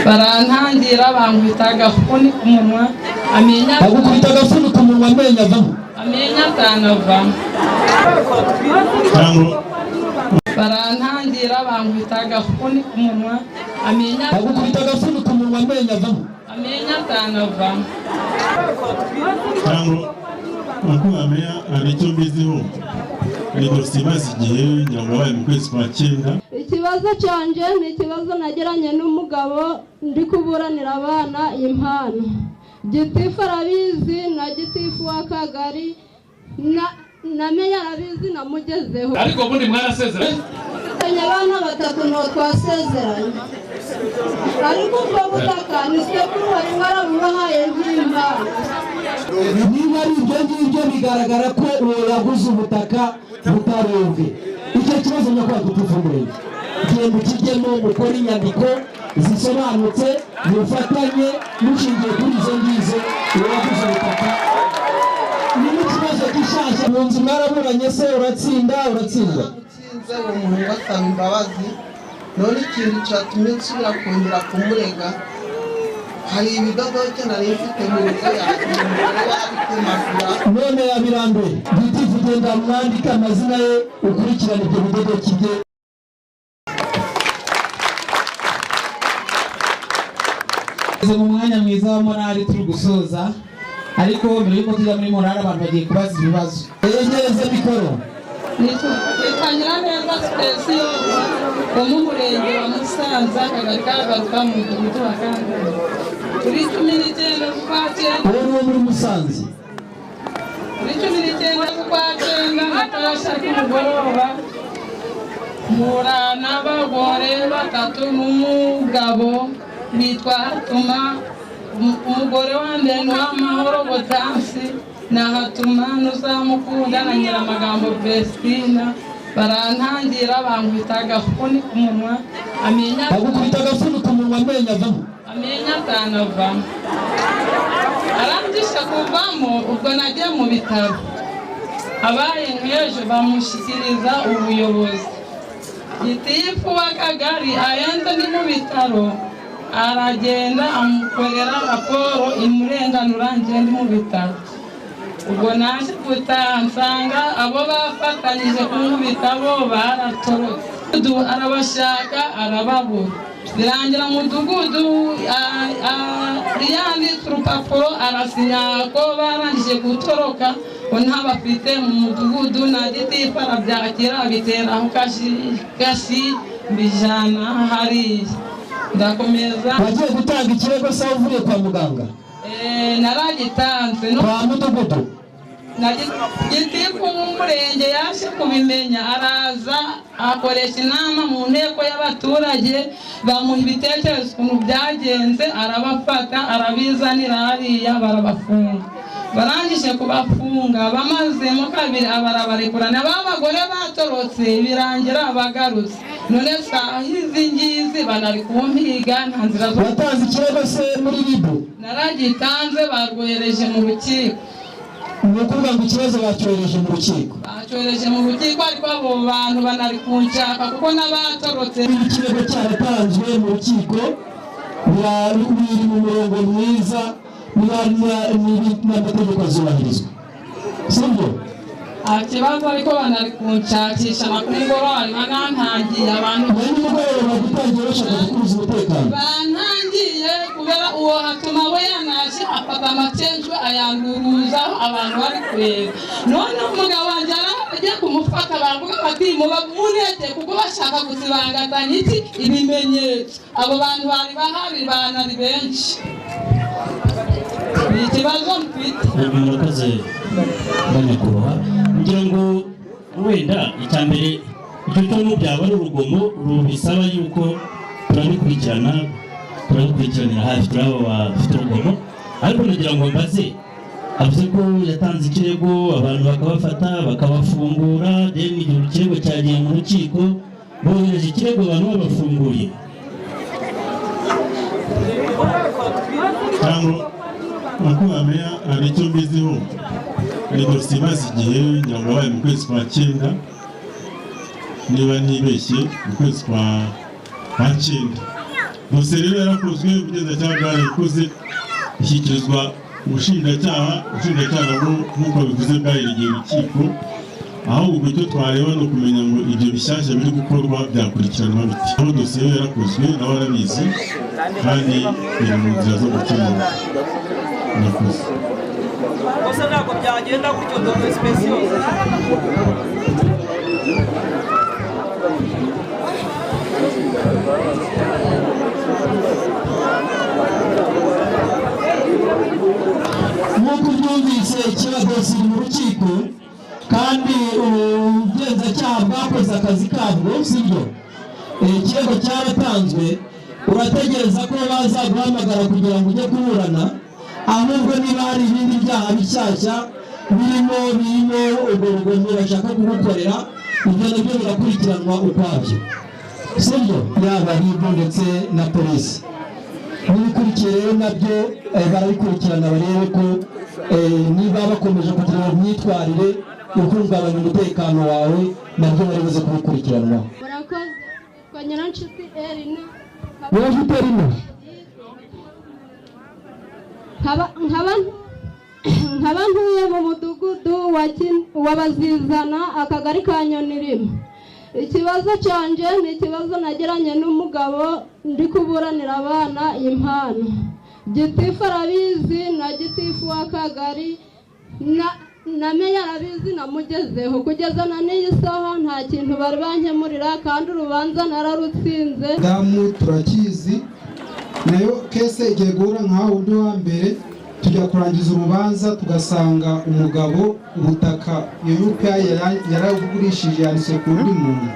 Barantangira bankubita agafuni ku munwa, amenyo. Bagukubita agafuni ku munwa, amenyo avamo? Amenyo atanu avamo. Cyangwa Barantangira bankubita agafuni ku munwa, amenyo. Bagukubita agafuni ku munwa, amenyo avamo? Amenyo atanu avamo. Cyangwa nyakubahwa meya, hari icyo mbiziho. Ni dosiye imaze igihe, ngira ngo yabaye mu kwezi kwa cyenda. Ikibazo cyanjye ni ikibazo nagiranye n'umugabo, ndi kuburanira abana impano. Gitifu arabizi, na gitifu w'akagari na meya arabizi, namugezeho. Ariko ubundi mwarasezeranye? Mfitanye abana batatu, ntabwo twasezeranye, ariko ubwo butaka ni sekuru wari warabubahaye nk'impano. Niba ari ibyo ngibyo, bigaragara ko uwo yaguze ubutaka butari ubwe. Icyo kibazo, nyakubahwa gitifu w'umurenge, genda ukijyemo, mukore inyandiko zisobanutse, mufatanye mushingiye kuri izo ngizo. Uwo waguze ubutaka ni n'ikibazo gishasha mu nzu. Mwaraburanye se, uratsinda, uratsindwa? Utsinze, uwo muhungu asaba imbabazi. None ikintu cyatumye nsubira kongera kumurega, hari ibidodoke nari mfite mu rugo yanjye, umugore yabitemagura. None yabirambuye. Gitifu, genda mwandike amazina ye, ukurikirane ibyo bidodoki bye. Tugeze mu mwanya mwiza wa morale, turi gusoza, ariko mbere y'uko tujya muri morale, abantu bagiye kubaza ibibazo. Yegereze mikoro. Nitwa Nyiraneza Sipesiyo wo mu murenge wa Musanza, akagari ka Garuka, mu mudugudu wa Kangari, kuri 19 z'ukwa cyenda. Uwo ni uwo muri Musanze. Kuri 19 z'ukwa cyenda natashye ku mugoroba, mpura n'abagore batatu n'umugabo bitwa Hatuma. Umugore wa mbere ni Uwamahoro Botansi, na Hatuma n'Uzamukunda, na Nyiramagambo Vestina. Barantangira bankubita agafuni ku munwa, amenyo. Bagukubita agafuni ku munwa, amenyo avamo? Amenyo atanu avamo. Arangije kuvamo, ubwo nagiye mu bitaro, abaye nk'ejo bamushyikiriza ubuyobozi. Gitifu w'akagari ayenze ni mu bitaro, aragenda amukorera raporo imurenganura njye ndi mu bitaro. Ubwo naje gutaha, nsanga abo bafatanyije kunkubita bo baratorotse. Arabashaka arababura, birangira mudugudu yanditse urupapuro, arasinya ko barangije gutoroka, ko ntabafite mu mudugudu, na gitifu arabyakira, abiteraho kashi, mbijana hariya, ndakomeza. Wagiye gutanga ikirego se uvuye kwa muganga? Naragitanze no Kwa mudugudu? Na gitifu w'umurenge yaje kubimenya, araza akoresha inama mu nteko y'abaturage, bamuha ibitekerezo ukuntu byagenze, arabafata arabizanira hariya, barabafunga. Barangije kubafunga, bamazemo kabiri abarabarekura, na ba bagore batorotse birangira bagarutse. None saha izi ngizi banari kumpiga, nta nzira zo Watanze ikirego se muri RIB? Naragitanze, barwohereje mu rukiko. Ni ukuvuga ngo ikibazo bacyohereje mu rukiko? Bacyohereje mu rukiko, ariko abo bantu banari kunshaka kuko n'abatorotse. Niba ikirego cyaratanzwe mu rukiko, biri mu murongo mwiza, niba n'amategeko azubahirizwa, sibyo? Nta kibazo, ariko banari kunshakisha na ku mugoroba banantangiye abantu. Na nimugoroba bagutangiye bashaka gukuruza umutekano? Bantangiye kubera uwo Hatuma we yanaje afata amacenjwe ayanduruzaho abantu bari kureba. None umugabo wanjye agiye kumufata, baravuga bati muba muneke, kuko bashaka gusibangatanya iki ibimenyetso. Abo bantu bari bahari, banari benshi. Ni ikibazo mfite. Murakoze banyakubahwa. Ngira ngo wenda icya mbere, icyo cyo byaba ari urugomo rubisaba yuko turabikurikirana, turabikurikiranira hafi, turaba bafite urugomo. Ariko nagira ngo mbaze, avuze ko yatanze ikirego, abantu bakabafata bakabafungura, then igihe ikirego cyagiye mu rukiko, bohereje ikirego abantu babafunguye. Cyangwa nyakubahwa meya, hari icyo mbiziho. Ni dosiye imaze igihe, ngira ngo yabaye mu kwezi kwa cyenda, niba ntibeshye, mu kwezi kwa cyenda. Dosiye rero yarakozwe, ubugenzacyaha bwarayikoze, ishyikirizwa ubushinjacyaha. Ubushinjacyaha nabwo, nk'uko bivuze, bwayiregeye urukiko. Ahubwo icyo twareba ni ukumenya ngo ibyo bishyashya biri gukorwa byakurikiranwa biti. Aho dosiye yo yarakozwe, nawe arabizi, kandi biri mu nzira zo gukemura. Murakoze. Gusa ntabwo byagenda gutyo, dore sipesiyose. Nk'uko ubyumvise, ikibazo kiri mu rukiko kandi ubugenzacyaha bwakoze akazi kabwo, sibyo? Ikirego cyaratanzwe, urategereza ko bazaguhamagara kugira ngo ujye kuburana. Ahubwo niba hari ibindi byaha bishyashya birimo urwo rugomo bashaka kugukorera, ibyo nabyo birakurikiranwa ukwabyo, sibyo? Yaba RIB ndetse na polisi n'ibikurikiye rero nabyo barabikurikirana, barebe ko niba bakomeje kugira imyitwarire ihungabanya umutekano wawe, nabyo bari buze kubikurikiranwaho. Murakoze. Nitwa Nyiranshuti Erina. Nyiranshuti Erina. Nkaba ntuye mu mudugudu wa Bazizana, akagari ka Nyonirima. Ikibazo cyanjye ni ikibazo nagiranye n'umugabo ndi kuburanira abana impano. Gitifu arabizi, na gitifu w'akagari na meya arabizi, namugezeho. Kugeza na n'iyi saha nta kintu bari bankemurira, kandi urubanza nararutsinze. Damu turakizi nayo kese igiye guhura nka undi wa mbere, tujya kurangiza urubanza tugasanga umugabo ubutaka iyo UPI yarabugurishije, yanditse ku wundi muntu.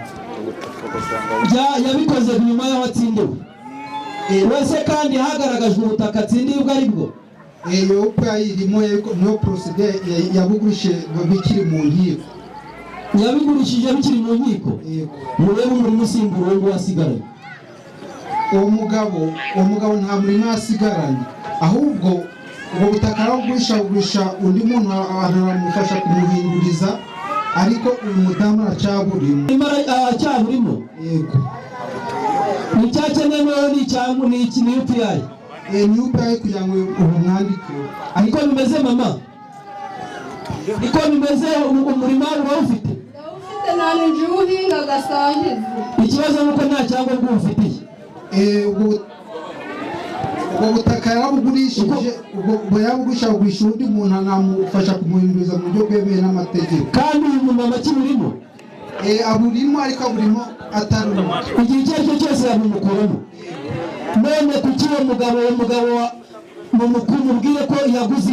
Yabikoze nyuma y'aho atsindiwe wese, kandi hagaragajwe ubutaka atsindiye ubwo ari bwo. Iyo UPI irimo niyo procedure, yabugurishije bikiri mu nkiko. Yabigurishije bikiri mu nkiko. Murebe umurimo usimbura uwo nguwo asigaranye. Uwo mugabo nta murima asigaranye, ahubwo ubwo butaka arabugurisha, abugurisha undi muntu, abantu baramufasha kumuhinduriza, ariko uyu mudamu aracyaburimo. Aracyaburimo? Yego. Icyakenewe ni icyangu ni iki? Ni UPI. Ni UPI kugira ngo ubumwandike. Niko bimeze, mama, niko bimeze. Umurima urawufite? Ndawufite, nta n'inzu uhinga agasangiza. Ikibazo ni uko nta cyangombwa ubufitiye. Ubwo butaka yarabugurishije, ubwo yarabugurisha, abugurisha undi muntu, anamufasha kumuhinduriza mu buryo bwemewe n'amategeko. Kandi uyu mumama akiburimo? Aburimo, ariko aburimo atari uwe. Igihe icyo ari cyo cyose yabimukuramo. None kuki uwo mugabo mumubwire ko yaguze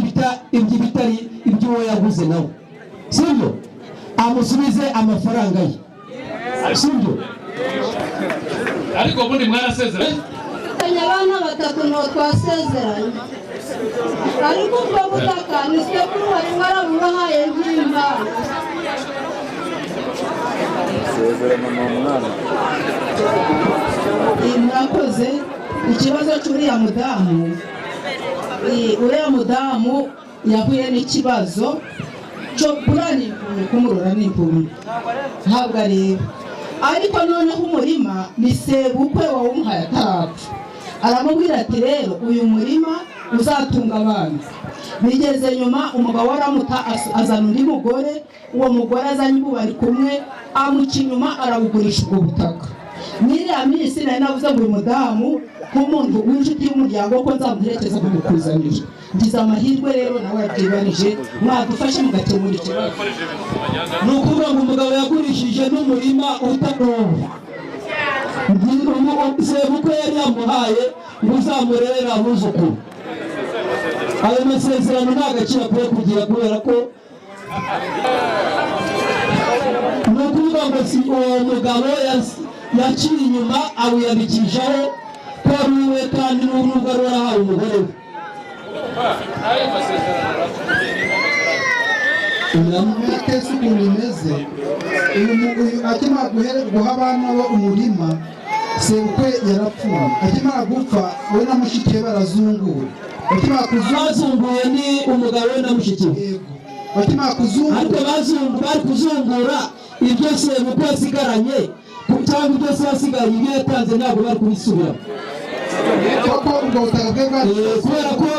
ibyo bitari iby'uwo yaguze nawe, sibyo? Amusubize amafaranga ye, sibyo? Ariko ubundi mwarasezeranye? Dufitanye abana batatu, ntabwo twasezeranye, ariko ubwo butaka ni sekuru wari warabubahaye nk'impano. Isezerano ni umwana. Murakoze. Ikibazo cy'uriya mudamu, uriya mudamu yahuye n'ikibazo cyo kuriya ni impumyi, kumurora ni impumyi, ntabwo areba. Ariko noneho umurima ni sebukwe wawumuhaye atarapfa, aramubwira ati: "Rero uyu murima uzatunga abana." Bigeze nyuma umugabo aramuta, azana undi mugore. Uwo mugore azanye, ubu bari kumwe, amuca inyuma, arawugurisha ubwo butaka. N'iriya minsi nari navuze ngo uyu mudamu nk'umuntu w'inshuti y'umuryango ko nzamuherekeza kumukuzanira. Ngize amahirwe rero nawe yabyibanije. Mwadufashe mugakemura ikibazo. Ni ukuvuga ngo umugabo yagurishije n'umurima utari uwe, sebukwe yari yamuhaye ngo uzamurerere abuzukuru. Ayo masezerano nta gaciro akwiye kugira, kubera ko ni ukuvuga ngo si uwo mugabo yaciye inyuma awiyandikishaho ko ari uwe, kandi n'ubwo ari warahawe umugore we. Nyuma case ukuntu imeze, uyu akimara guha abana be umurima, sebukwe yarapfuye. Akimara gupfa, we na mushiki we barazungura. Bakimara kuzungura, Bazunguye ni umugabo we na mushiki we? Yego. Bakimara kuzungura, Ariko bazungu bari kuzungura ibyo sebukwe yasigaranye cyangwa ibyo se yasigaranye, ibyo yatanze ntabwo bari kubisubiramo. Koko ubwo butaka bwe bwa Kubera ko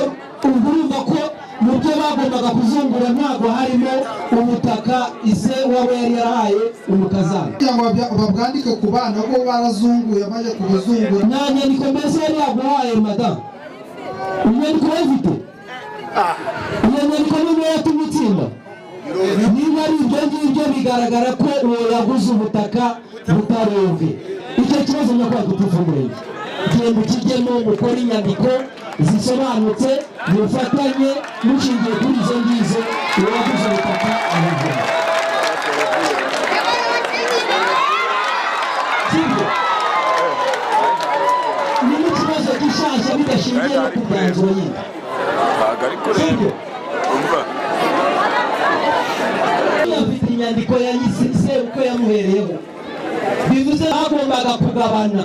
ubwo urumva ko mu byo bagombaga kuzungura ntabwo harimo ubutaka ise waba yari yarahaye umukazana. Kugira ngo babwandike ku bana ko barazunguye, amaze kubuzungura. Nta nyandiko mbese yari yaguhaye, madamu? Inyandiko urayifite? Iyo nyandiko niyo yatumye utsinda. Niba ari ibyo ngibyo, bigaragara ko uwo yaguze ubutaka butari ubwe. Icyo kibazo, nyakubahwa gitifu w'umurenge, genda ukijyemo, mukore inyandiko zisobanutse, mufatanye mushingiye kuri izo ngizo, uwo waguze ubutaka abivemo, sibyo? Ni n'ikibazo gishasha bidashingiye no ku myanzuro yindi. Ntabwo ari kureba, umva. Afite inyandiko ya se uko yamuhereyeho, bivuze bagombaga kugabana.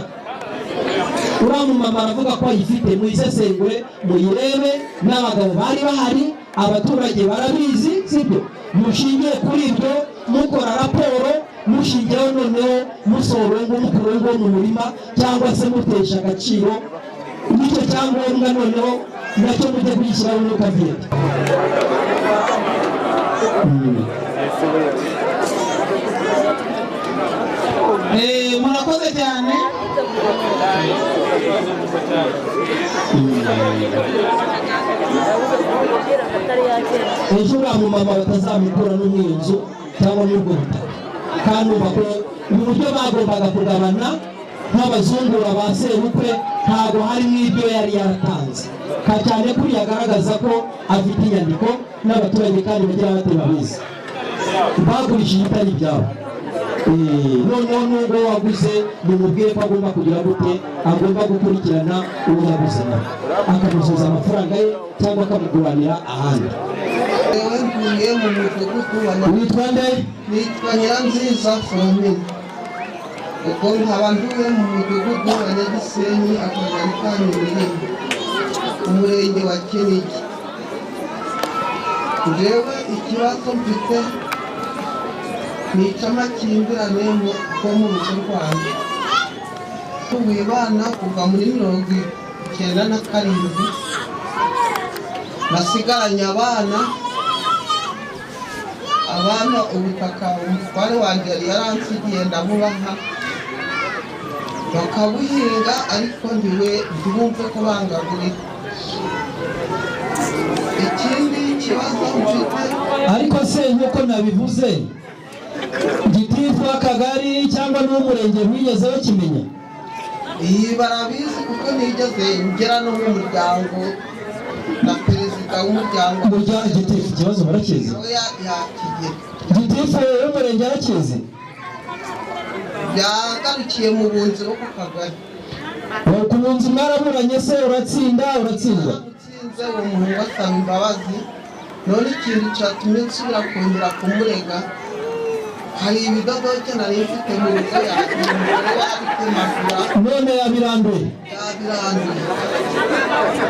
Uriya mumama aravuga ko ayifite, muyisesengure, muyirebe, n'abagabo bari bahari, abaturage barabizi, sibyo? Mushingiye kuri ibyo mukora raporo, mushingiyeho noneho musohora ngo mukure ngo mu murima cyangwa se mutesha agaciro n'icyo cyangombwa, noneho nacyo mujye kugishyiraho n'ukabyita. Murakoze cyane. Ejo uriya mumama batazamukura no mu iyo nzu cyangwa muri ubwo butaka, kandi urumva ko mu buryo bagombaga kugabana nk'abazungura ba sebukwe ntabwo harimo ibyo yari yaratanze, ka cyane kuriya agaragaza ko afite inyandiko n'abaturage kandi bagira bate babizi bagurishije itari ibyabo. Noneho nubwo waguze, mumubwire ko agomba kugira gute, agomba gukurikirana uwo yaguze nawe akamusubiza amafaranga ye cyangwa akamuguranira ahandi. Yewe, ntuye mu mudugudu wa Witwa nde? Nitwa Nyiranziza Foromina. Ubwo nkaba ntuye mu mudugudu wa Nyagisenyi, akagari ka Nyamirimbo, umurenge wa Kinigi. Njyewe ikibazo mfite ni icy'amakimbirane ko mu rugo rwanjye. Wibana kuva muri 97, nasigaranye abana ubutaka umutware wanjye yari yaransigiye ndabubaha bakabuhinga, ariko ntiwe ntibumve ko bangagurira. Ikindi kibazo mfite Ariko se nk'uko nabivuze, gitifu w'akagari cyangwa n'uw'umurenge wigeze bakimenya? Iyi barabizi, kuko nigeze ngera no mu muryango na perezida w'umuryango. Burya gitifu ikibazo barakizi? Nawe yakigira. Gitifu w'umurenge arakizi? Byagarukiye mu bunzi bo ku kagari. Ku bunzi mwaraburanye se, uratsinda, uratsindwa? Nsinze, uwo muhungu asaba imbabazi. None ikintu cyatumye nsubira kongera kumurega, hari ibidodoke nari mfite mu rugo yanjye, umugore yabitemagura. None yabiranduye? Yabiranduye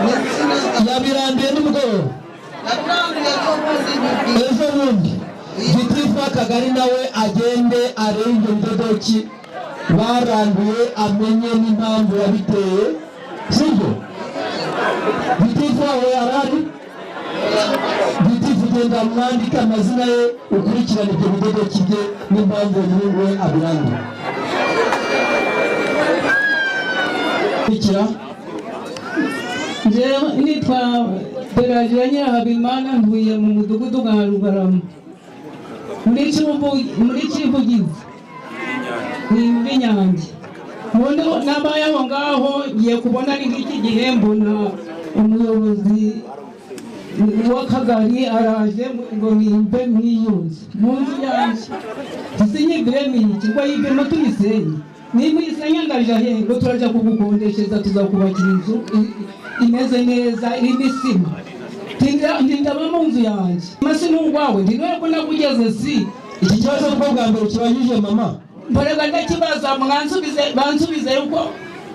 n'insina. Yabiranduye nimugoroba? Yabiranduye ejo bundi bibiri. Ejo bundi. Gitifu w'akagari nawe agende arebe ibyo bidodoki baranduye, amenye n'impamvu yabiteye, sibyo? Gitifu wawe arahari? Gitifu, genda mwandike amazina ye, ukurikirane ibyo bidodoki bye n'impamvu umuhungu we abiranduye. Kurikira. Njyewe nitwa Pelagiya Nyirahabimana, ntuye mu mudugudu wa Rugarama muri Kivugiza, ni muri Nyange. Noneho nabaye aho ngaho, ngiye kubona ari nk'iki gihe mbona umuyobozi w'akagari araje ngo nimve mw'iyo nzu, mu nzu yanjye. Tusinyigiremo iki ngo yivemo tuyisenye? Nimba uyisenya ndaja he? Ngo turaja kugukondeshereza, tuzakubakira inzu imeze neza irimo isima. Ndaba mu nzu yanjye masi n'urwawe ntinore ko nagugeze si. Iki kibazo nibwo bwa mbere ukibajije, mama? Mborega ndakibaza, mwansubize, bansubize yuko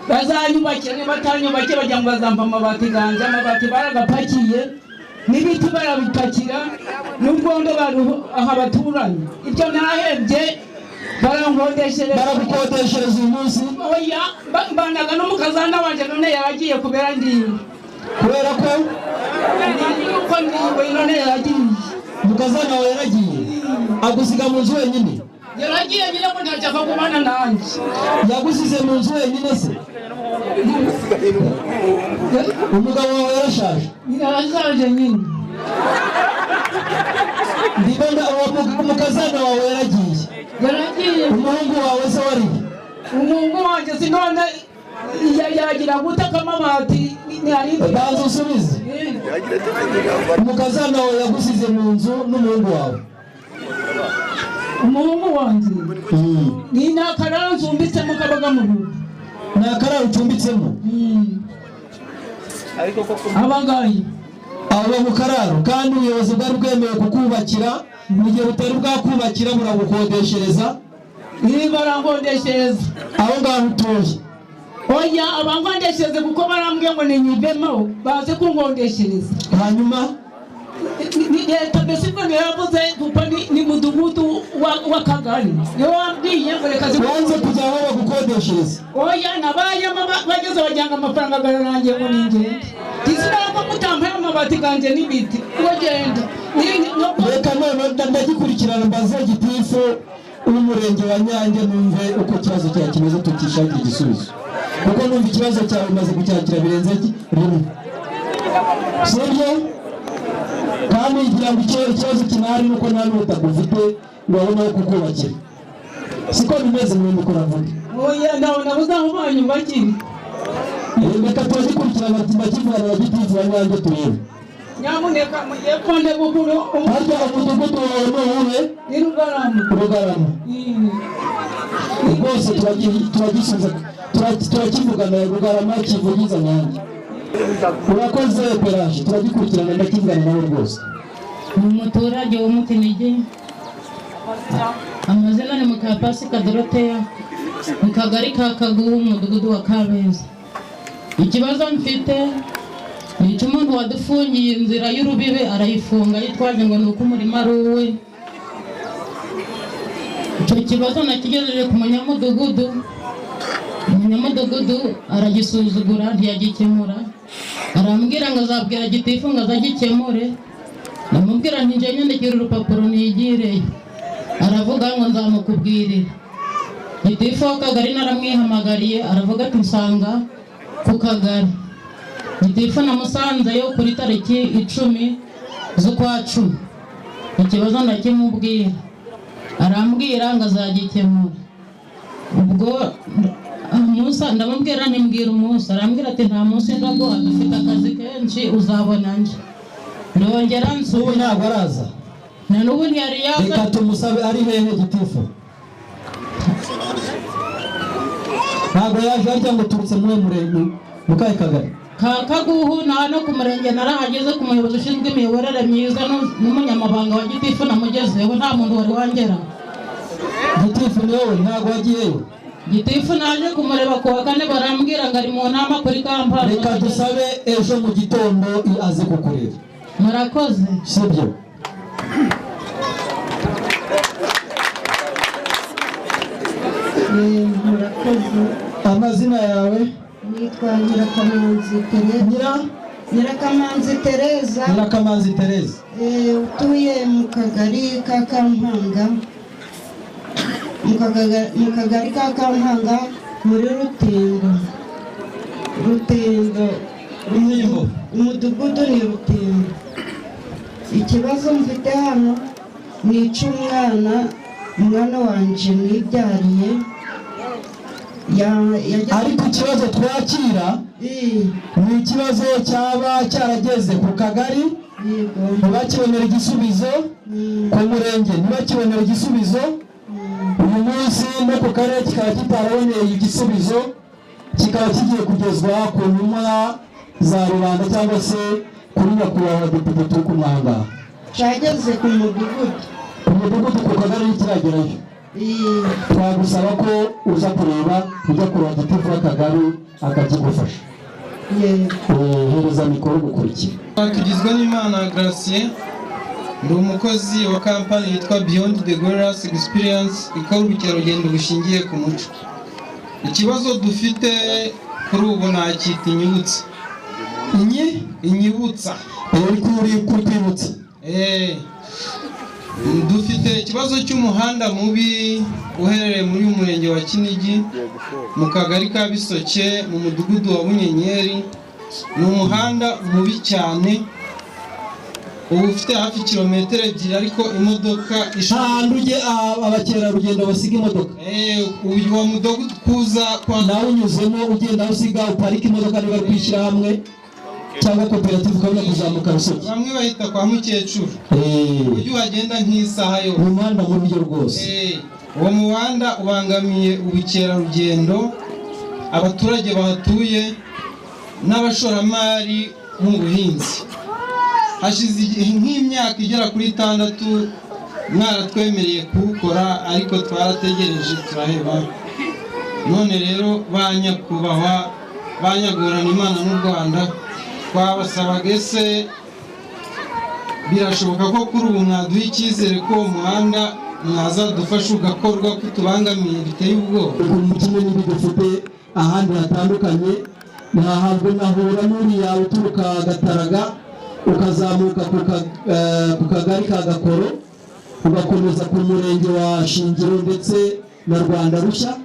bazanyubakira. Niba batanyubakiye, bagira ngo bazampa amabati ganje. Amabati baragapakiye n'ibiti barabipakira n'urwondo baruha abaturanyi. Ibyo nahebye. Barankodeshereza. Baragukodeshereza uyu munsi? Oya, mbanaga n'umukazana wanje, none yaragiye kubera ndiwe. Kubera ko? Yuko ndiwe, none yaragiye. Umukazana wawe yaragiye agusiga mu nzu wenyine? Yaragiye nyine ngo ntashaka kubana nanjye. Yagusize mu nzu wenyine se? Umugabo wawe yarashaje? Yarashaje nyine. Ndibona umukazana wawe yaragiye. Yaragiye. Umuhungu wawe se wari? Umuhungu wanjye si none yagira gutaka amabati ntiyari. Banza usubize. Umukazana wawe yagusize mu nzu n'umuhungu wawe? Umuhungu wanjye ni nakararo ncumbitsemo kabaga mu rugo. Ni akararo ucumbitsemo? Abangayi abo mu kararo, kandi ubuyobozi bwari bwemewe kukubakira, mu gihe butari bwakubakira buragukodeshereza? Barankodeshereza. Aho ngaho utuye? Oya, abankodeshereze kuko barambwiye ngo ninyivemo baze kunkodeshereza. Hanyuma? Leta mbese ubwo niyo yavuze, kuko ni mudugudu w'akagari niyo wambwiye ngo reka. Wanze kujya aho bagukodeshereza? Oya, nabayemo bageze bajyanga amafaranga garangiye ngo ningende, ntisinaba mutampaye amabati ganjye n'ibiti ngo genda. Reka none ndagikurikirana, mbaze gitifu w'umurenge wa Nyange numve uko ikibazo cyawe kimeze, tukishakira igisubizo, kuko numva ikibazo cyawe umaze kucyakira birenze rimwe, sibyo? Kandi ngira ngo ikibazo kinahari nuko nta n'ubutaka ufite ngo babone aho kukubakira, siko bimeze? Mwene uko uravuga. Oya, ntawe nabuze aho banyubakira. Reka turagikurikirana bakivana na gitifu wa Nyange turebe. Nyamuneka mugiye konde gukuru. Harya umudugudu wawe ni uwuhe? Ni Rugarama. Rugarama rwose turagisubiza, turakivugana. Rugarama kivugiza Nyange. Urakoze Peraje, turagikurikirana, ndakivugana nawe rwose. Ni umuturage wo mu Kinigi, amazina ni Mukapasika Doroteya, mu kagari ka Kaguhu, mu mudugudu wa Kabeza. Ikibazo mfite ni icy'umuntu wadufungiye inzira y'urubibe, arayifunga yitwaje ngo ni uko umurima ari uwe. Icyo kibazo nakigejeje ku munyamudugudu, umunyamudugudu aragisuzugura ntiyagikemura, arambwira ngo azabwira gitifu ngo azagikemure. Ndamubwira nti njye nyandikira urupapuro nigireyo, aravuga ngo nzamukubwirira. Gitifu w'akagari naramwihamagariye, aravuga ati nsanga ku kagari. Gitifu namusanzeyo kuri tariki 10 z'ukwa 10, ikibazo ndakimubwira, arambwira ngo azagikemura. Ubwo Musa ndamubwira ntimbwira umunsi, arambwira ati nta munsi ndaguha, dufite akazi kenshi uzabona nje. Ndongera Ubu ntabwo araza? Na n'ubu ntiyari yaza. Reka tumusabe. Ari hehe gitifu? Ntabwo yaje? Harya ngo turutse muwe murenge, mu kahe kagari? Ka Kaguhu na hano ku murenge narahageze, ku muyobozi ushinzwe imiyoborere myiza n'umunyamabanga wa gitifu namugezeho, nta muntu wari wangera. Gitifu ni wowe, ntabwo wagiyeyo? Gitifu naje kumureba ku wa kane, barambwira ngo ari mu nama kuri kampani. Reka dusabe ejo mu gitondo aze kukureba. Murakoze. Sibyo? Murakoze. Amazina yawe? Nitwa Nyirakamanzi Tereza. Nyira? Nyirakamanzi Tereza. Nyirakamanzi Tereza. Utuye mu kagari ka Kampanga. Mu kagari ka Kampanga muri Rutingo. Rutingo. Umudugudu ni Rutingo. Ikibazo mfite hano ni icy'umwana, umwana wanje nibyariye. Ariko ikibazo twakira ni ikibazo cyaba cyarageze ku kagari ntibakibonera igisubizo, ku murenge ntibakibonera igisubizo, uyu munsi no ku karere kikaba kitaraboneye igisubizo, kikaba kigiye kugezwa ku ntumwa za rubanda cyangwa se kuri nyakubahwa depite turi kumwanga. Cyageze ku mudugudu. Ku mudugudu, ku kagari ntikiragerayo. Twagusaba ko uza kureba, ujya kureba gitifu w'akagari akakigufasha. Hereza mikoro gukurikira. Tugizwe n'Imana Gratien, Ndi umukozi wa kampani yitwa Beyond the Gorillas Experience, ikora ubukerarugendo bushingiye ku muco. Ikibazo dufite kuri ubu nacyita inyibutsa. Inyibutsa. Uri kuri kwibutsa. Dufite ikibazo cy'umuhanda mubi uherereye muri uyu murenge wa Kinigi, mu kagari ka Bisoke, mu mudugudu wa Bunyenyeri. Ni umuhanda mubi cyane, uba ufite hafi kilometero 2, ariko imodoka ahantu ujye abakerarugendo basiga imodoka. Uyu wa mudugudu kuza kwa nawe unyuzemo ugenda aho usiga uparika imodoka, niba ari kwishyira hamwe cyangwa koperative, ukabona kuzamuka Bisoke. Bamwe bahita kwa mukecuru. Uburyo uhagenda nk'isaha yose. Ni umuhanda mubi rwose. Uwo muhanda ubangamiye ubukerarugendo, abaturage bahatuye n'abashoramari mu buhinzi. Hashize nk'imyaka igera kuri 6 mwaratwemereye kuwukora, ariko twarategereje turaheba. None rero ba nyakubahwa, banyagurana Imana n'u Rwanda, twabasabaga ese birashoboka ko kuri ubu mwaduha icyizere ko uwo muhanda mwazadufasha ugakorwa, ko tubangamiye biteye ubwoba? Ukuntu kimwe n'ibi dufite ahandi hatandukanye, ntahabwo nahura n'uriya uturuka Gataraga ukazamuka ku kagari ka Gakoro, ugakomeza ku murenge wa Shingiro ndetse na Rwanda Rushya,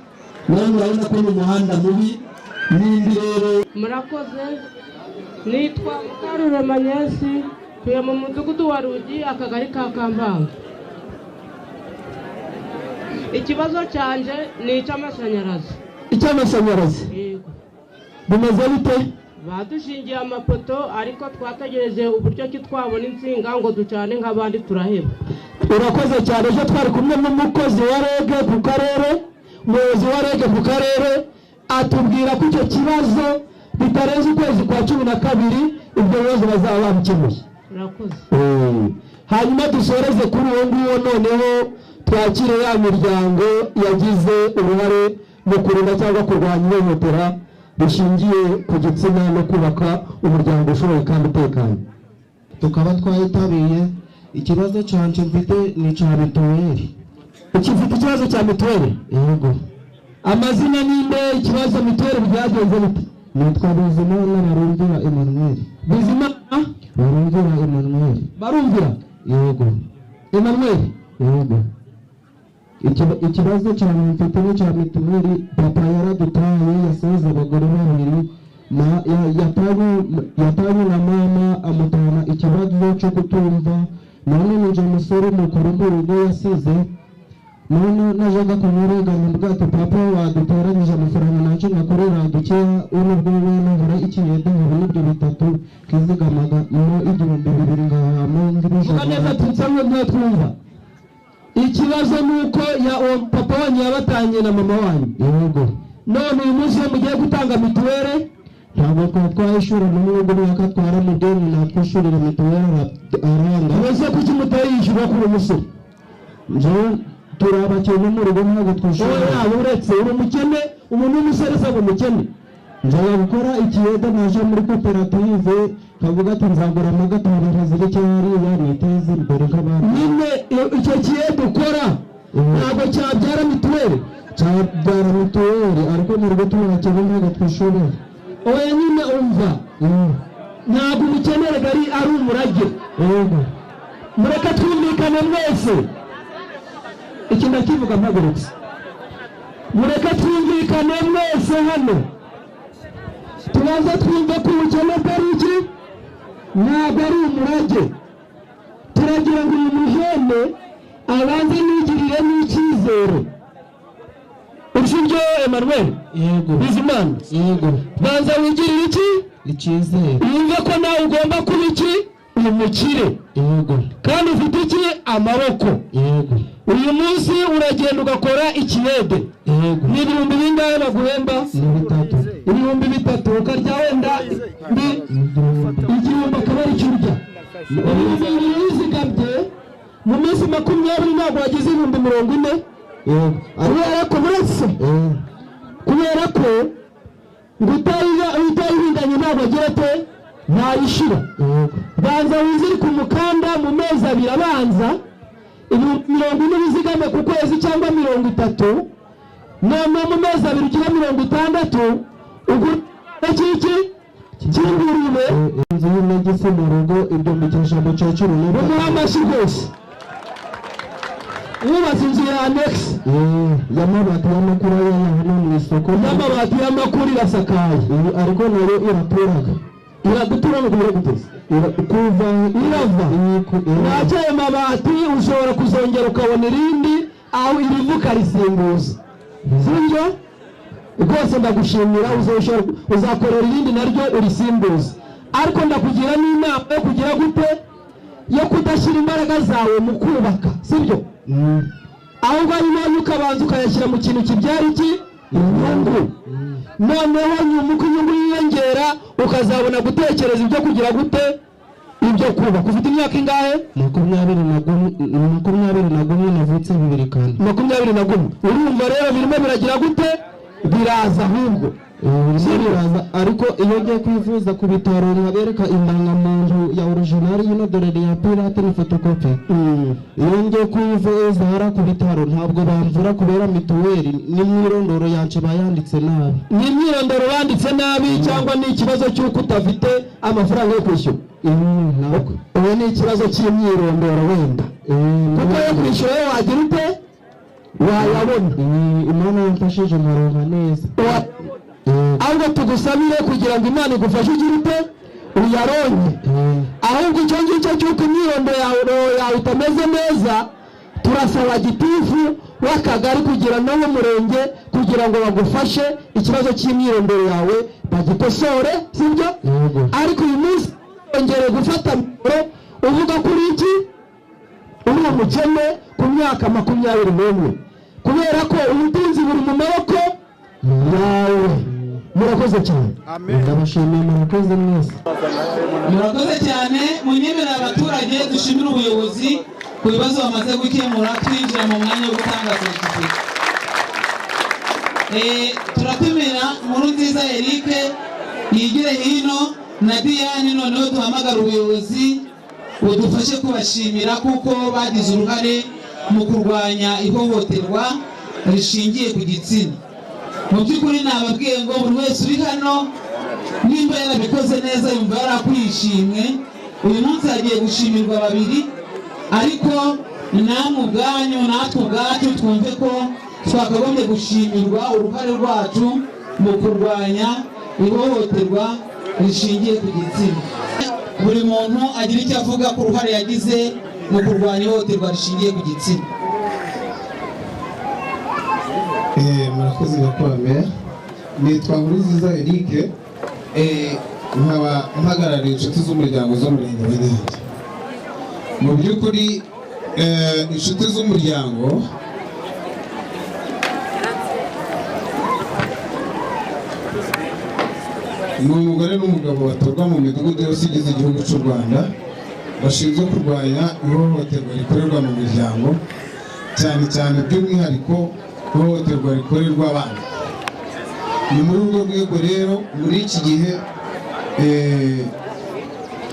nawe murabona ko ni umuhanda mubi. N'indi rero. Murakoze. Nitwa Mukarurema Nyesi, tuye mu mudugudu wa Rugi, akagari ka Kampanga. Ikibazo cyanje ni icy'amashanyarazi. Icy'amashanyarazi bimeze bite? Badushingiye amapoto, ariko twategereje uburyo ki twabona insinga ngo ducane nk'abandi, turaheba. Urakoze cyane. Ejo twari kumwe n'umukozi wa REG ku karere, umuyobozi wa REG ku karere atubwira ko icyo kibazo bitarenze ukwezi kwa 12 ibyo bibazo bazaba babikemuye. Urakoze. Hanyuma dusoreze kuri uwo nguwo, noneho twakire ya miryango yagize uruhare mu kurinda cyangwa kurwanya ihohotera rishingiye ku gitsina no kubaka umuryango ushoboye kandi utekanye. Tukaba twayitabiye. Ikibazo canje mfite ni ca mituweli. Ukifite ikibazo cya mituweli? Yego. Amazina ninde? Ikibazo mituweli byagenze bite? Nitwa Bizimana Barumvira Emmanuel. Bizimana Barumvira Emmanuel. Barumvira? Yego. Emmanuel? Yego. Ikibazo cyane mfite ni cya mituweli. Papa yaradutaye, yasize abagore babiri, yatanye na mama amutana ikibazo cyo kutumva. None nije musore mukuru mu rugo yasize. None najaga kumurega mvuga ati papa wadutoranyije amafaranga nacyo ngakorera dukeya, nubwo wowe nubura ikiyede nkabona ibyo bitatu kizigamaga mo 2000 ngahamo ngibijana. Neza tutsamwe mwe twumva. Ikibazo nuko ya papa wanyu yabatanye na mama wanyu. Yego. None uyu munsi iyo mugiye gutanga mituweli ntabwo twayishura n'ubwo mwaka twaramubwiye natwishyurira mituweli aranga. Mbese kuki mutayishyura kuri umusore? Njyewe turi abakene mu rugo ntabwo twishyura. Oya, uretse uri umukene, umuntu w'umusore asaba umukene. Njya gukora ikiyede naje muri koperative nkavuga ati nzagura amagatanu nkazirike hariya niteze imbere nk'abandi. Nyine icyo kiyede ukora ntabwo cyabyara mituweli. Cyabyara mituweli ariko mu rugo turi abakene ntabwo twishyura. Oya nyine umva, ntabwo ubukene ari umurage. Mureke twumvikane mwese, iki ndakivuga mpagurutse. Mureke twumvikane mwese hano, tubanze twumve ko ubukene bwari iki, ntabwo ari umurage. Turagira ngo uyu mujene abanze nigirire n'icyizere. Usibye Emmanuel? Yego. Bizimana? Yego. Banza wigirire iki? Icyizere. Wumve ko nawe ugomba kuba iki? Umukire. Yego. Kandi ufite iki? Amaboko. Yego. Uyu munsi uragenda ugakora ikiyede. Yego. Ni ibihumbi bingahe baguhemba? Ni 3. Ibihumbi 3 ukarya wenda igihumbi akaba ari cyo urya. Ibihumbi 2 wizigamye mu minsi 20 ntabwo wagize ibihumbi 40. Kubera ko buretse kubera ko ngo utayihinganye ntabwo agira ate Ntayishira. Banza wizirike umukanda mu mezi 2 abanza, 40 bizigame ku kwezi cyangwa 30, none mu mezi 2 ugira 60 ugura iki cy'ingurube. Inzu y'inegisi mu rugo, ibyo mbikesha mukecuru. Bumuha amashyi rwose. Wubatse inzu ya annexe y'amabati y'amakuru hano mu isoko, y'amabati y'amakuru irasakaye, ariko nayo iraturaga. Iragutura no kubira guteza kuva irava ntacyo. Ayo mabati ushobora kuzongera ukabona irindi aho irivuka risimbuza, sibyo? Rwose ndagushimira, uzakorera irindi naryo urisimbuza, ariko ndakugira n'inama yo kugira gute, yo kudashyira imbaraga zawe mu kubaka, sibyo? Ahubwo ari nayo ukabanza ukayashyira mu kintu kibyara iki inyungu, noneho nyuma uko inyungu yiyongera ukazabona gutekereza ibyo kugira gute, ibyo kubaka. Ufite imyaka ingahe? 21, navutse 2004. 21. Urumva rero birimo biragira gute, biraza ahubwo biraza. Ariko iyo ngiye kwivuza ku bitaro nkabereka indangamuntu ya original y'ino dore ya pirate ni photocopy, iyo ngiye kwivuza hara ku bitaro ntabwo bamvura kubera mituweli n'imyirondoro yanje bayanditse nabi. Ni imyirondoro banditse nabi cyangwa ni ikibazo cy'uko utafite amafaranga yo kwishyura? Ubu ni ikibazo cy'imyirondoro wenda, kuko yo kwishyura yo wagira ute, wayabona. Imana yamfashije nkaronka neza. Ahubwo tugusabire kugira ngo Imana igufashe ugire ute, uyaronke. Ahubwo icyo ngicyo cy'uko imyirondoro yawe itameze neza, turasaba gitifu w'akagari kugira n'uw'umurenge kugira ngo bagufashe ikibazo cy'imyirondoro yawe bagikosore, sibyo? Ariko uyu munsi ongere gufata mikoro uvuga kuri iki, uri umukene ku myaka 21, kubera ko ubutunzi buri mu maboko yawe. Murakoze cyane. Ndabashimiye, murakoze mwese. Murakoze cyane. Munyemerere abaturage dushimire ubuyobozi ku bibazo bamaze gukemura, twinjira mu mwanya wo gutanga seritifika. Turatumira Nkurunziza Eric yigire hino na Diane, noneho duhamagara ubuyobozi budufashe kubashimira kuko bagize uruhare mu kurwanya ihohoterwa rishingiye ku gitsina. Mu by'ukuri nababwiye ngo buri wese uri hano nimba yarabikoze neza yumva yarakwiye ishimwe. Uyu munsi hagiye gushimirwa babiri, ariko namwe ubwanyu natwe ubwacu twumve ko twakagombye gushimirwa uruhare rwacu mu kurwanya ihohoterwa rishingiye ku gitsina. Buri muntu agira icyo avuga ku ruhare yagize mu kurwanya ihohoterwa rishingiye ku gitsina. Murakoze nyakubahwa meya. Nitwa Nkurunziza Eric, nkaba mpagarariye inshuti z'umuryango z'umurenge wa Nyange. Mu by'ukuri inshuti z'umuryango ni umugore n'umugabo batorwa mu midugudu yose igize igihugu cy'u Rwanda, bashinzwe kurwanya ihohoterwa rikorerwa mu miryango, cyane cyane by'umwihariko ihohoterwa rikorerwa abana. Ni muri urwo rwego rero muri iki gihe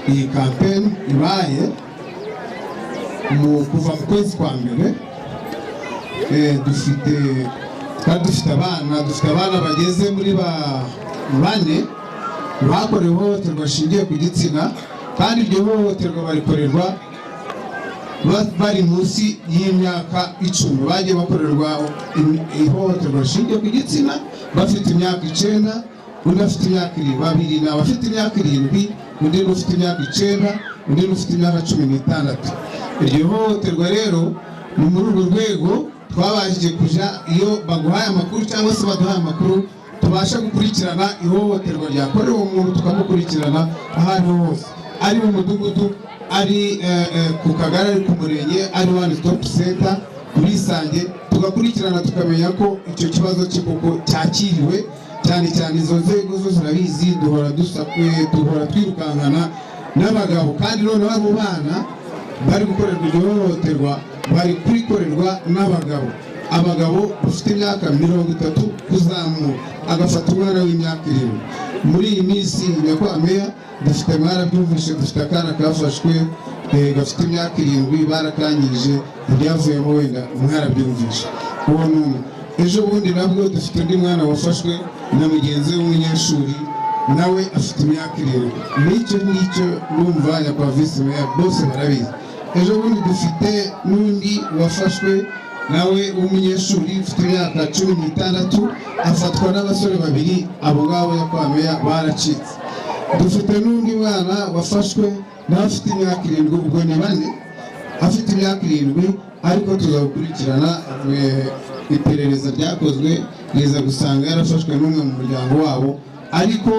iyi kampeni ibaye mu kuva mu kwezi kwa mbere, dufite abana bageze muri bane bakorewe ihohoterwa rishingiye ku gitsina, kandi iryo hohoterwa barikorerwa bari munsi y'imyaka 10. Bagiye bakorerwa ihohoterwa rishingiye ku gitsina bafite imyaka 9, undi afite imyaka 2, babiri ni abafite imyaka 7, undi ufite imyaka 9, undi ufite imyaka 16. Iryo hohoterwa rero ni muri urwo rwego twabashije kuja, iyo baguhaye amakuru cyangwa se baduhaye amakuru, tubasha gukurikirana ihohoterwa ryakorewe umuntu, tukamukurikirana aho ariho hose, ari mu mudugudu, ari ku kagari, ari ku murenge, ari one stop center kuri Isange, tugakurikirana tukamenya ko icyo kibazo cye koko cyakiriwe. Cyane cyane izo nzego zo zirabizi, duhora dusakwe, duhora twirukankana n'abagabo, kandi noneho abo bana bari gukorerwa iryo hohoterwa bari kurikorerwa n'abagabo. Abagabo bafite imyaka 30 kuzamura, agafata umwana w'imyaka 7. Muri iyi minsi, nyakubahwa meya, dufite, mwarabyumvise, dufite akana kafashwe gafite imyaka 7, barakangije, ibyavuyemo wenda mwarabyumvise. Uwo ni umwe. Ejo bundi nabwo dufite undi mwana wafashwe na mugenzi we w'umunyeshuri, nawe afite imyaka 7. N'icyo ngicyo numva nyakubahwa visi meya bose barabizi. Ejo bundi dufite n'undi wafashwe nawe w'umunyeshuri ufite imyaka 16, afatwa n'abasore babiri. Abo ngabo, nyakubahwa meya, baracitse. Dufite n'undi mwana wafashwe nawe afite imyaka 7, ubwo ni bane, afite imyaka 7, ariko tuzagukurikirana. Iperereza ryakozwe riza gusanga yarafashwe n'umwe mu muryango wabo, ariko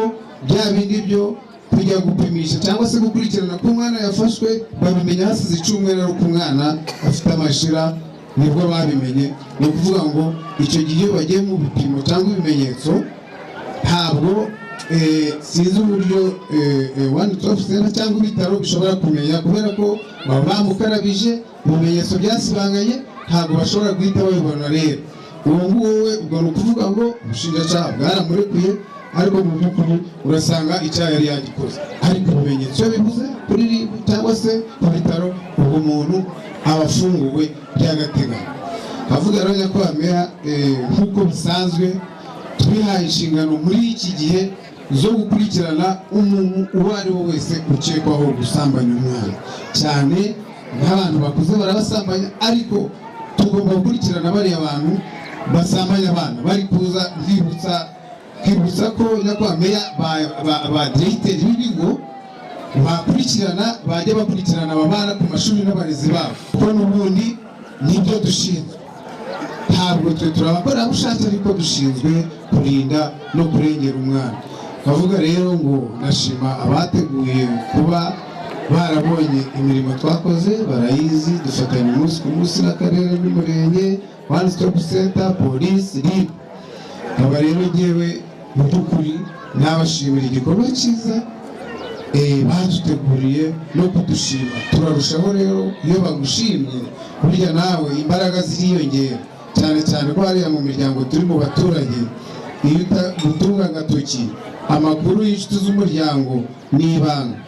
bya bindi byo kujya gupimisha cyangwa se gukurikirana ko umwana yafashwe, babimenya hasize icyumweru ari uko umwana afite amashira, nibwo babimenye. Ni ukuvuga ngo icyo gihe iyo bagiye mu bipimo cyangwa ibimenyetso, ntabwo sinzi uburyo One Stop Center cyangwa ibitaro bishobora kumenya, kubera ko baba bamukarabije, ibimenyetso byasibanganye, ntabwo bashobora guhita babibona. Rero uwo nguwo we, ubwo ni ukuvuga ngo ubushinjacyaha bwaramurekuye, ariko mu by'ukuri urasanga icyaha yari yagikoze, ariko ibimenyetso iyo bibuze kuri RIB cyangwa se ku bitaro, ubwo muntu aba afunguwe by'agateganyo. Avuga rero, nyakubahwa meya, nk'uko bisanzwe twihaye inshingano muri iki gihe zo gukurikirana umuntu uwo ari we wese ukekwaho gusambanya umwana, cyane nk'abantu bakuze barabasambanya, ariko tugomba gukurikirana bariya bantu basambanya abana bari kuza. Nkibutsa ko, nyakubahwa meya, ba diregiteri b'ibigo bakurikirana, bajya bakurikirana aba bana ku mashuri n'abarezi babo, kuko n'ubundi nibyo dushinzwe. Ntabwo twe turi abakorerabushake, ariko dushinzwe kurinda no kurengera umwana. Kavuga rero ngo ndashima abateguye kuba barabonye imirimo twakoze, barayizi, dufatanya umunsi ku munsi n'akarere n'umurenge, One Stop Center, polisi, RIB. Aba rero ngewe mu by'ukuri nabashimira igikorwa cyiza baduteguriye no kudushima. Turarushaho rero, iyo bagushimye burya nawe imbaraga ziriyongera, cyane cyane ko hariya mu miryango turi mu baturage, iyo utunga agatoki, amakuru y'inshuti z'umuryango ni ibanga.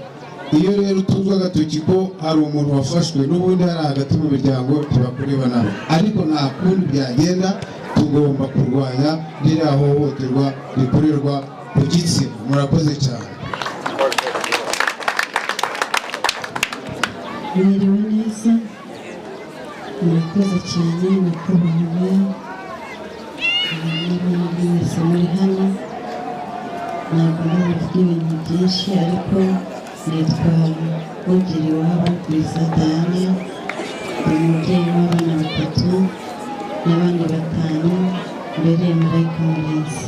Iyo rero utunzwe agatoki ko hari umuntu wafashwe, n'ubundi hari hagati mu miryango ntibakureba nabo, ariko nta kundi byagenda, tugomba kurwanya ririya hohoterwa rikorerwa ku gitsina. Murakoze cyane. Mwiriwe neza, murakoze cyane nyakubahwa meya n'abandi mwese muri hano. Ntabwo ndi ibintu byinshi, ariko nitwa Ugiriwabo Lisa Diane, ndi umubyeyi w'abana batatu n'abandi 5 mbereye marayika murinzi.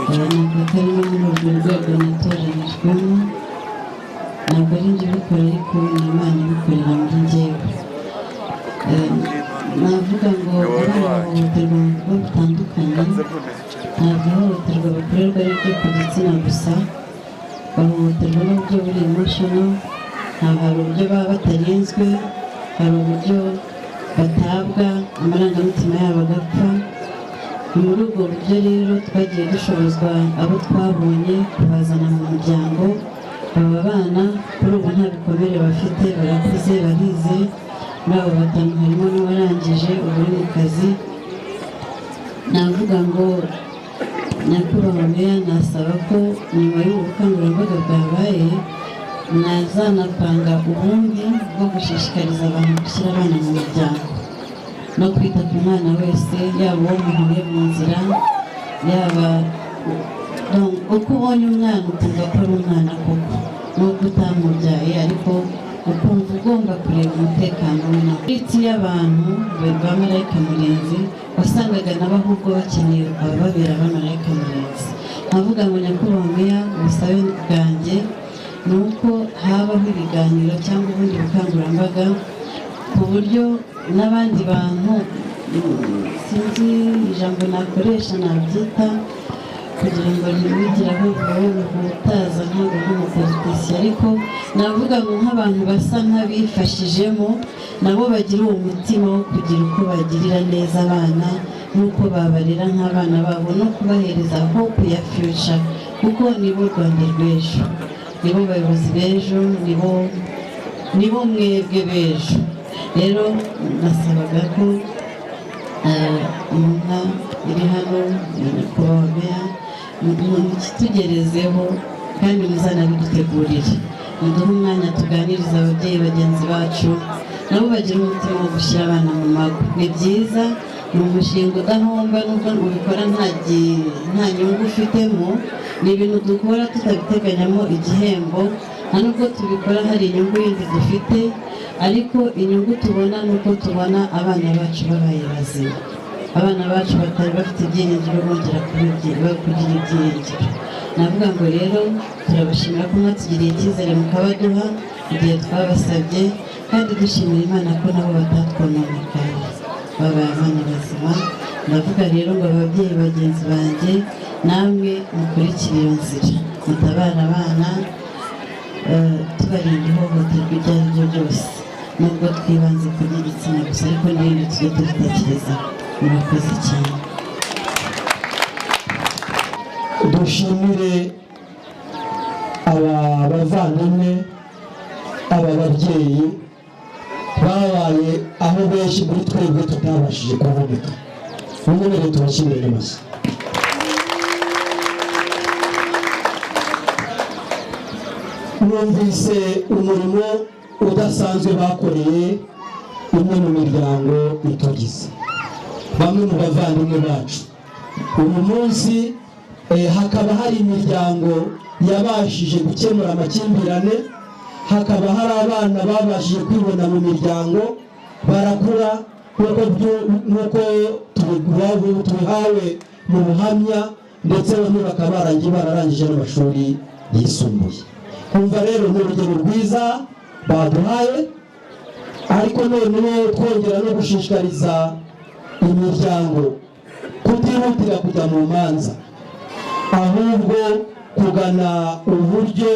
Navuga ko ari no muri urwo rwego natoranijwemo. Ntabwo ari njye ubikora, ariko ni Imana ibikorera muri njyewe. Navuga ngo abana bahohoterwa mu buryo butandukanye. Ntabwo ihohoterwa bakorerwa ari iryo ku gitsina gusa, bahohoterwa n'uburyo buri emotional. Ntabwo hari uburyo baba batarinzwe, hari uburyo batabwa, amarangamutima yabo agapfa. Ni muri ubwo buryo rero twagiye dushobozwa abo twabonye kubazana mu muryango. Aba bana kuri ubu nta bikomere bafite, barakuze, barize. Muri abo 5 harimo n'uwarangije, ubu uri mu kazi. Navuga ngo nyakubahwa meya, nasaba ko nyuma y'ubu bukangurambaga bwabaye, mwazanapanga ubundi bwo gushishikariza abantu gushyira abana mu miryango no kwita ku mwana wese, yaba uwo muhuye mu nzira, yaba uko ubonye umwana ukumva ko ari umwana koko, nubwo utamubyaye, ariko ukumva ugomba kureba umutekano we. Nawe iti y'abantu ba marayika murinzi, wasangaga nabo ahubwo bakeneye abababera abamarayika murinzi. Nkavuga ngo nyakubahwa meya, ubusabe bwanjye ni uko habaho ibiganiro cyangwa ubundi bukangurambaga ku buryo n'abandi bantu, sinzi ijambo nakoresha nabyita kugira ngo ntibigire aho bihutaza, ntabwo ndi umupolitisiye, ariko Navuga ngo nk'abantu basa nk'abifashijemo nabo bagira uwo mutima wo kugira uko bagirira neza abana n'uko babarera nk'abana babo, no kubahereza hope ya future, kuko nibo Rwanda rw'ejo, nibo bayobozi b'ejo, nibo mwebwe b'ejo. Rero nasabaga ko inka iri hano nyakubahwa meya mukitugerezeho kandi muzanabidutegurire, muduhe umwanya tuganiriza ababyeyi bagenzi bacu nabo bagira umutima wo gushyira abana mu mago. Ni byiza, ni umushinga udahomba nubwo ubikora nta nyungu ufitemo. Ni ibintu dukora tutabiteganyamo igihembo, nta nubwo tubikora hari inyungu yindi dufite, ariko inyungu tubona ni uko tubona abana bacu babaye bazima, abana bacu batari bafite ibyiringiro bongera kugira ibyiringiro. Navuga ngo rero turabashimira ko mwatugiriye icyizere mukabaduha igihe twabasabye, kandi dushimira Imana ko nabo batatwononekaye, babaye abana bazima. Ndavuga rero ngo ababyeyi bagenzi banjye namwe mukurikire iyo nzira, mutabara abana, tubarinda ihohoterwa iryo ari ryo ryose, nubwo twibanze ku ry'igitsina gusa, ariko n'ibindi tujye tubitekerezaho. Murakoze cyane. Dushimire aba bavandimwe, aba babyeyi babaye aho benshi muri twebwe tutabashije kuboneka. Munyemerere tubashimire n'amashyi. Numvise umurimo udasanzwe bakoreye umwe mu miryango itugize, bamwe mu bavandimwe bacu. Uyu munsi hakaba hari imiryango yabashije gukemura amakimbirane, hakaba hari abana babashije kwibona mu miryango barakura nk'uko tubihawe mu buhamya, ndetse bamwe bakaba bararangije n'amashuri yisumbuye. Kumva rero ni urugero rwiza baduhaye, ariko noneho twongera no gushishikariza imiryango kutihutira kujya mu manza, ahubwo kugana uburyo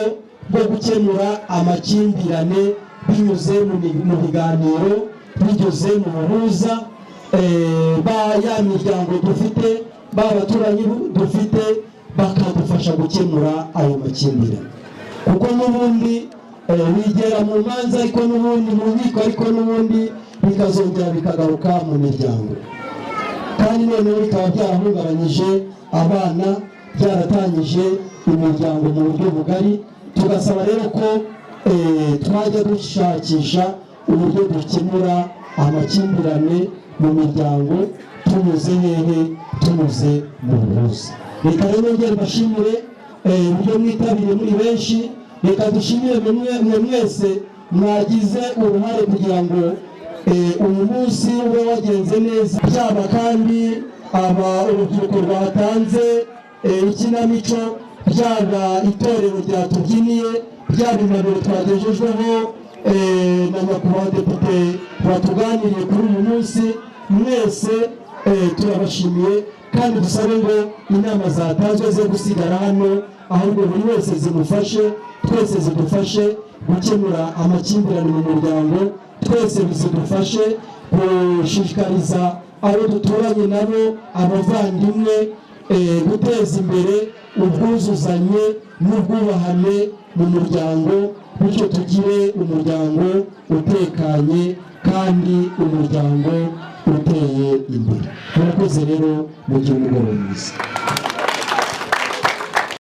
bwo gukemura amakimbirane binyuze mu biganiro, binyuze mu buhuza, ba ya miryango dufite, ba baturanyi dufite, bakadufasha gukemura ayo makimbirane. Kuko n'ubundi bigera mu manza, ariko n'ubundi mu nkiko, ariko n'ubundi bikazongera bikagaruka mu miryango, kandi noneho bikaba byarahungabanyije abana, byaratangije imiryango mu buryo bugari. Tugasaba rero ko twajya dushakisha uburyo dukemura amakimbirane mu miryango tunyuze hehe? Tunyuze mu buhuza. Reka rero nongere mbashimire uburyo mwitabiriye muri benshi. Reka dushimire mwe mwese mwagize uruhare kugira ngo uyu munsi ube wagenze neza, byaba kandi aba urubyiruko rwatanze ikinamico, byaba itorero ryatubyiniye, byaba impanuro twagejejweho na nyakubahwa depite watuganiriye kuri uyu munsi. Mwese turabashimiye, kandi dusabe ngo inama zatanzwe ze gusigara hano, ahubwo buri wese zimufashe, twese zidufashe gukemura amakimbirane mu muryango, twese zidufashe gushishikariza abo duturanye nabo, abavandimwe, guteza imbere ubwuzuzanye n'ubwubahane mu muryango, bityo tugire umuryango utekanye kandi umuryango uteye imbere. Murakoze rero, mugire umugoroba mwiza.